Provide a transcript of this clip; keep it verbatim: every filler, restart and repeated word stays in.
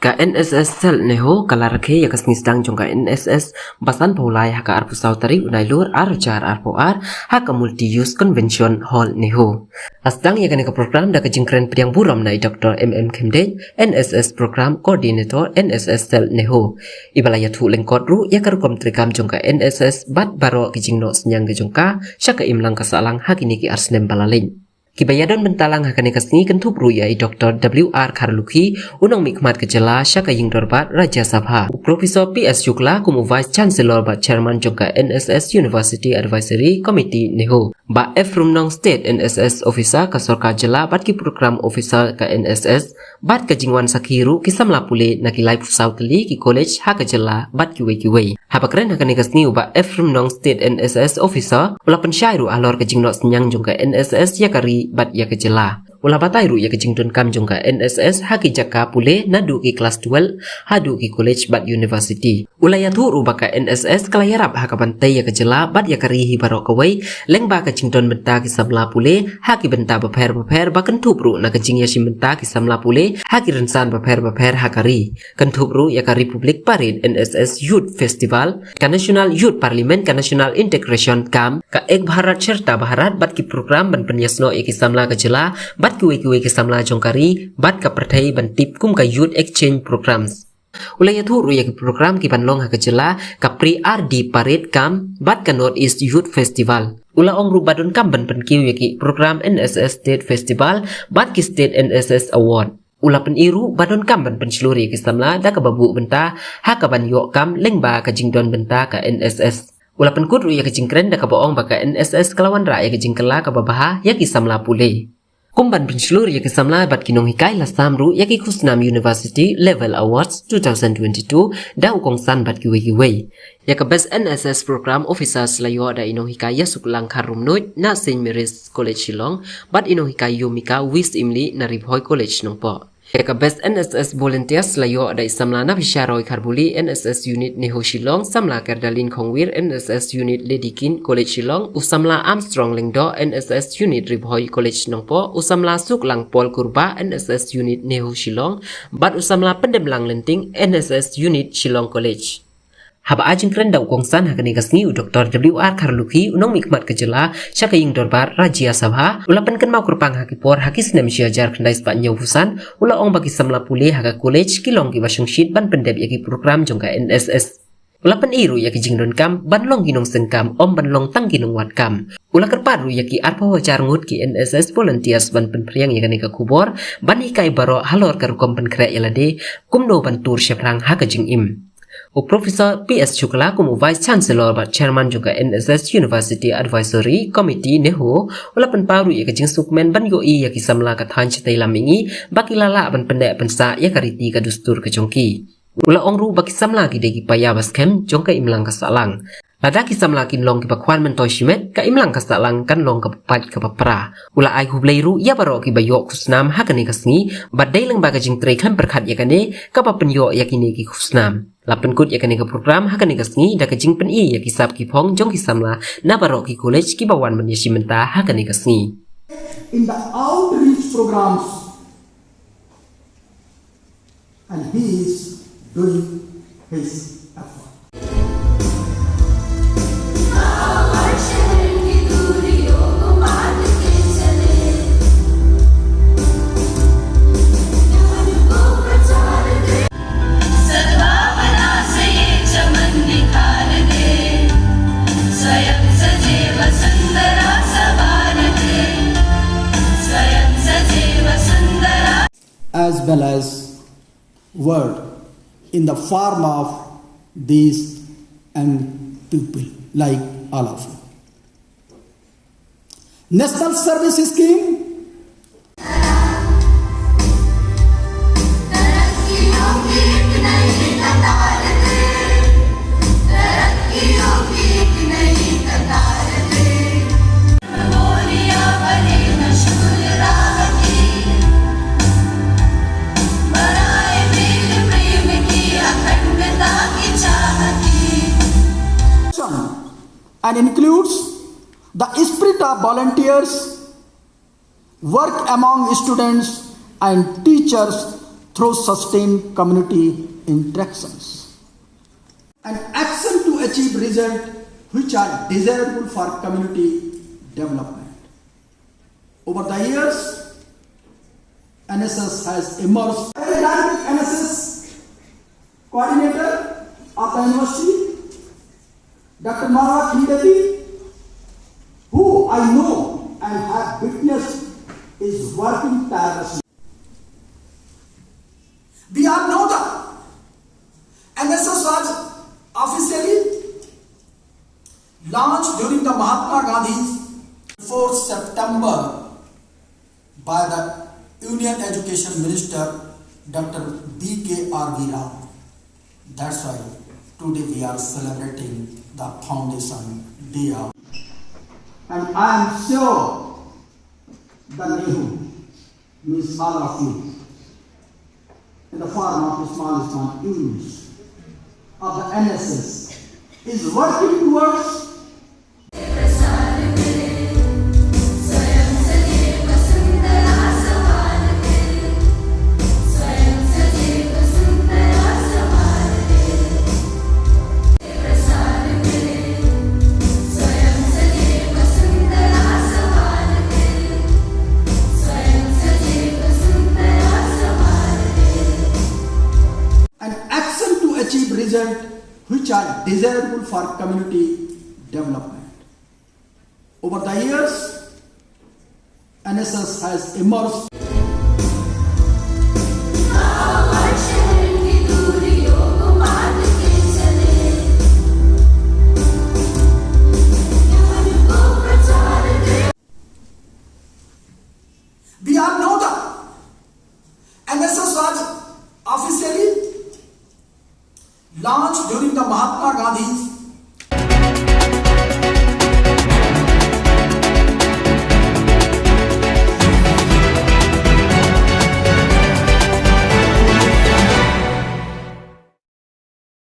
Ka N S S Cell NEHO ka la rakhe ïa ka sngi sdang jong ka N S S ba san phew lai ha ka arphew saw tarik u Nailur ar hajar arphew ar ha ka Multi Use Convention Hall NEHO. La sdang ïa kane ka program da ka jingkren pdiang burom na i Doctor M M Khymdeit, N S S Program Coordinator N S S Cell NEHO, iba la ïathuh lyngkot ruh ïa ka rukom treikam jong ka N S S bad baroh ki jingnoh synñiang ka jong ka sha ka imlang ka sahlang ha kine ki ar snem ba la leit. Kiba ïadon bynta lang ha kane ka sngi kynthup ruh ïa i Doctor W R Kharlukhi, u nongmihkhmat ka jylla sha ka ïing dorbar Rajya Sabha, u Professor P S Shukla kum u Vice Chancellor bad Chairman jong ka N S S University Advisory Committee NEHO, Bah F Rumnong, State N S S Officer ka sorkar jylla bad ki program officer ka N S S, bad ka jingwan sakhi ruh ki samla pule na ki laiphew saw tylli ki college ha ka jylla bad kiwei kiwei. Haba kren ha kane ka sngi u Bah F Rumnong, State N S S Officer, u la pynshai ruh halor ka jingnoh synñiang jong ka N S S ïa ka ri bad ïa ka jylla. U la batai ruh ïa ka jingdonkam jong ka N S S ha ki jaka pule naduh ki klas twelve haduh ki college bad university. U la ïathuh ruh ba ka N S S ka la ïarap ha kaban tei ïa ka jylla bad ïa ka ri hi baroh kawei, lyngba ka jingdon bynta ki samla pule ha ki bynta bapher bapher, ba kynthup ruh na ka jingïashim bynta ki samla pule ha ki rynsan bapher bapher ha ka ri. Kynthup ruh ïa ka Republic Parade, N S S Youth Festival, ka National Youth Parliament, ka National Integration Camp, ka Ek Bharat Shreshtha Bharat bad ki program ban pynïasnoh ïa ki samla ka jylla bad kiwei kiwei ki samla jong ka ri bad ka pyrthei ban tip kum ka Youth Exchange Programs. U la ïathuh ruh ïa ki program kiban long ha ka jylla, ka Pre-R D Parade Camp bad ka North East Youth Festival. U la ong ruh ba donkam ban pynkiew ïa ki program N S S State Festival bad ki State N S S Award. U la pyni ruh ba donkam ban pynshlur ïa ki samla da kaba buh bynta ha kaban ïoh kam lyngba ka jingdon bynta ka N S S. U la pynkut ruh ïa ka jingkren da kaba ong ba ka N S S ka la wanrah ïa ka jingkylla kaba bha ïa ki samla pule. Kum ban pynshlur ïa ki samla bad ki nonghikai, la sam ruh ïa ki khusnam University Level Awards two thousand twenty-two da u kongsan bad kiwei kiwei. Ïa ka Best N S S Program Officers la ïoh da i nonghikai Ïasuklang Kharumnuid na Saint Mary's College Shillong, bad i nonghikai Yomika Wisimli na Ri Bhoi College Nongpoh. Ïa ka Best N S S Volunteers la ïoh da i samla Nabhisha Roy Kharbuli, N S S Unit NEHO Shillong, samla Kerdalin Khongwir, N S S Unit Lady Kin College Shillong, u samla Armstrong Lyngdoh, N S S Unit Ri Bhoi College Nongpoh, u samla Suklang Paul Kurbah, N S S Unit NEHO Shillong, bad u samla Pyndemlang Lynting, N S S Unit Shillong College. Haba ai jingkren da u kongsan ha kane ka sngi u Doctor W R Kharlukhi, u nongmihkhmat ka jylla sha ka ïing dorbar Rajya Sabha, u la pynkynmaw kyrpang ha ki por ha ki snem shi hajar khyndai spah hynñiewphew san, u la ong ba ki samla pule ha ka college ki long kiba shongshit ban pyndep ïa ki program jong ka N S S. U la pyni ruh ïa ki jingdonkam ban long ki nongseng kam, ym ban long tang ki nongwad kam. U la kyrpad ruh ïa ki arphew hajar ngut ki N S S volunteers ban pynphriang ïa kane ka khubor, ban hikai baroh halor ka rukom pynkhreh ïa lade, kumno ban tur shaphrang ha ka jingim. U Professor P S Shukla kum u Vice Chancellor bad Chairman jong ka N S S University Advisory Committee NEHO, u la pynpaw ruh ïa ka jingsngewkmen ban ïohi ïa ki samla ka thaiñ shatei lam mihngi, ba ki la lah ban pynneh pynsah ïa ka riti ka dustur ka jong ki. U la ong ruh ba ki samla ki dei ki paia ba skhem jong ka imlang ka sahlang. Lada ki samla kin long kiba khwan myntoi shimet, ka imlang ka sahlang kan long kaba pait kaba pra. U la ai khublei ruh ïa baroh kiba ïoh khusnam ha kane ka sngi, bad dei lyngba ka jingtrei khlem pyrkhat ïa kane kaba pynïoh ïa kine ki khusnam. La pynkut ïa kane ka program ha kane ka sngi da ka jingpyni ïa ki sap ki phong jong ki samla na baroh ki college kiba wan ban ïashim bynta ha kane ka sngi. In the outreach programs, and he is doing his effort. As well as word in the form of these young people like all of you. National Service Scheme. And includes the spirit of volunteers, work among students and teachers through sustained community interactions and action to achieve results which are desirable for community development. Over the years, N S S has emerged a dynamic N S S coordinator of the university, Doctor Marwa Khindevi, who I know and have witnessed is working tirelessly. We all know that N S S was officially launched during the Mahatma Gandhi's fourth September by the Union Education Minister Doctor B K R V Rao. That's why today we are celebrating the foundation day of. And I am sure the NEHU means all of you. In the form of small, small units of the N S S is working towards an action to achieve results which are desirable for community development. Over the years, N S S has emerged. We all know that N S S was officially launched during the Mahatma Gandhi's